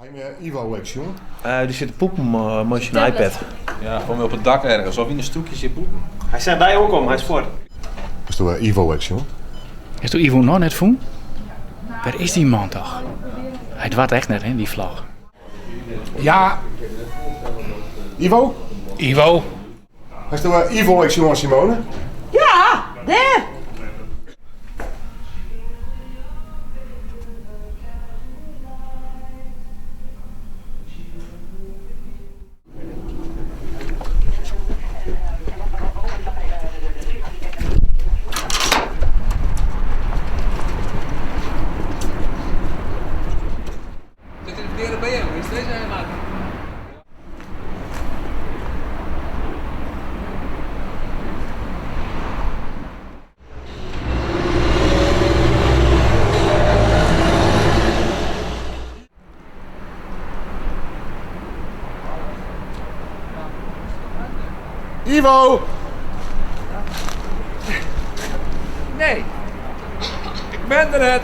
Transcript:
Ha jim Ivo ek sjoen? Dy sit te poepen mei syn iPad. Ja, foar my op it dak ergens of yn de strûkjes hjir bûten. Hy seach dy oankommen, hy is fuort. Hasto Ivo ek sjoen? Hasto Ivo noch net fûn? Wêr is dy man toch? Hy doart echt net, hè, dy vlog. Ja. Ivo? Ivo? Hasto Ivo ek sjoen, Simone? Ja, dêr! Sit yn de ferkearde BMW, is dizze helemaal. Ivo! Nee, ik ben der net.